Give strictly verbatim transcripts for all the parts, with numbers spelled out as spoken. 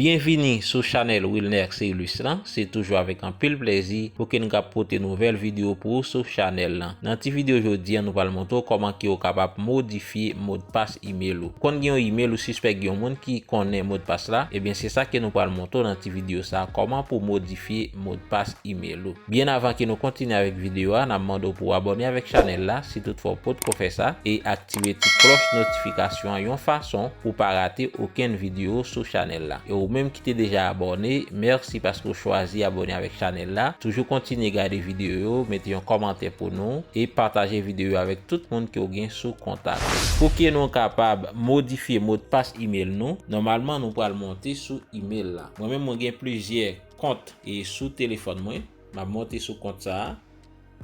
Byenvini sou chanèl Wilner Cerilus lan. Se toujou avèk anpil plèzi pou ke n ka pote nouvèl videyo pou ou sou chanèl lan. Nan ti videyo jodi a, nou pral montre w kòman ke ou kapab modifye modpas imèl ou. Konn gen yon imèl ou sispèk gen yon moun ki konnen modpas la, ebyen se sa ke nou pral montre w nan ti videyo sa, kòman pou modifye modpas imèl ou. Byen avan ke nou kontinye avèk videyo a, n ap mande w pou w abòne avèk chanèl la, si toutfwa w potko fè sa, e aktive ti klòch notifikasyon an yon fason pou w pa rate okenn videyo sou chanèl la. E ou menm ki te deja abòne, mèsi paske w chwazi abòne avèk chanèl la. Toujou kontinye gade videyo yo, mete yon kòmantè pou nou, e pataje videyo yo avèk tout moun ke w gen sou kontak ou. Pou ke nou kapab modifye modpas imèl nou, nòmalman nou pral monte sou imèl la. Mwen menm mwen gen plizyè kont e sou telefòn mwen. M ap monte sou kont sa a,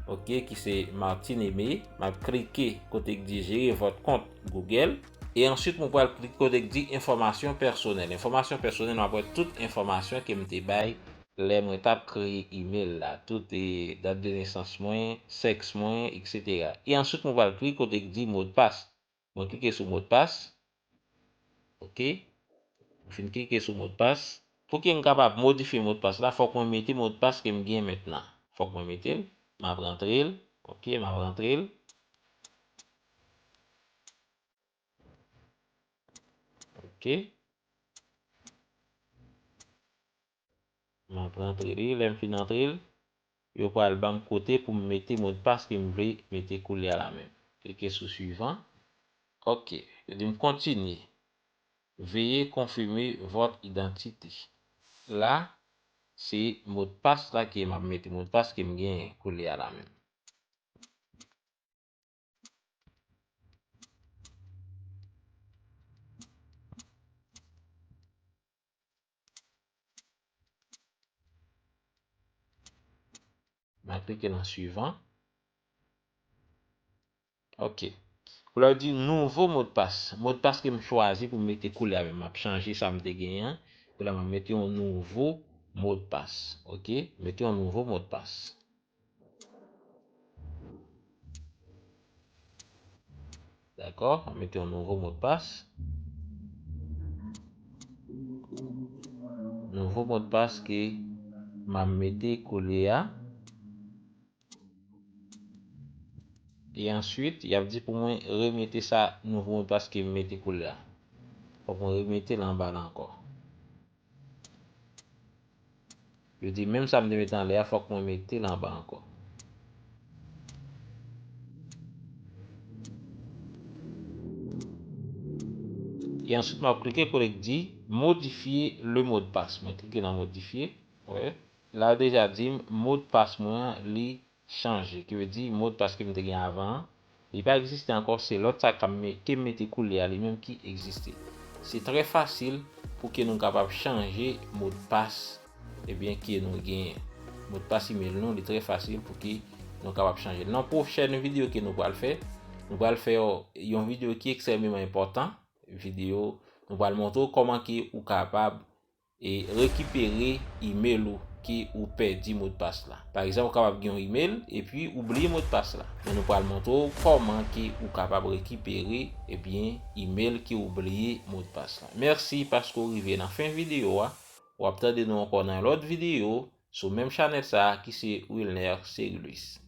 ok, ki se Martine Aimé. M ap klike kote k di gérer votre compte Google. E answit, mwen pral klike kote k di enfòmasyon pèsonèl. Enfòmasyon pèsonèl, m ap wè tout enfòmasyon ke m te bay lè mwen t ap kreye imèl la. Tout, e, dat de nesans mwen, sèks mwen, etsetera. E answit, mwen pral klike kote k di modpas. Mwen klike sou modpas. Ok. Mwen fin klike sou modpas. Pou ke m kapab modifye modpas la, fòk mwen mete modpas ke m gen mentnan. Fòk mwen mete l. M ap rantre l. Ok, m ap rantre l. Ok. M ap rantre li, lè m fin antre l, yo pral ban m kote pou m mete modpas ke m vle mete koulye a la menm. Klike sou suivant. Ok, yo di m kontinye. Veuillez confirmer votre identité. La, se modpas la ke m ap mete, modpas ke m genyen koulye a la menm. M a klike nan suivant. Ok. Kou la yo di nouvo modpas. Modpas ke m chwazi pou m mete koulye a menm. M ap chanje sa m te genyen an. Kou la m ap mete yon nouvo modpas. Ok. Mete yon nouvo modpas. Dakò, mwen mete yon nouvo modpas. Nouvo modpas ke m ap mete koulye a. E answit, y ap di pou mwen remete sa nouvo modpas ke m mete koulye a. Fòk mwen remete l anba la ankò. Yo di menm sa m te mete anlè a, fòk mwen mete l anba ankò. E answit, m ap klike kote k di modifier le mot de passe. Mwen klike nan modifiye. Wè. La, yo deja di m modpas mwen an, li chanje. Ki vle di, modpas ke m te gen avan an, li pa egziste ankò, se lòt sa k ap me-, ke m mete koulye a li menm ki egziste. Se trè fasil pou ke nou kapab chanje modpas, ebyen, ke nou genyen. Modpas imèl nou, li trè fasil pou ke nou kapab chanje. Nan pwochèn videyo ke nou pral fè, nou pral fè yon videyo ki ekstrèmeman enpòtan. Videyo, nou pral montre w kòman ke ou kapab e rekipere imèl ou ke ou pèdi modpas la. Pa egzanp, ou kapab gen yon imèl epi ou bliye modpas la. Men nou pral montre w kòman ke ou kapab rekipere, ebyen, imèl ke ou bliye modpas la. Mèsi paske w rive nan fen videyo a. W ap tande nou ankò nan yon lòt videyo sou menm chanèl sa a ki se Wilner Cerilus.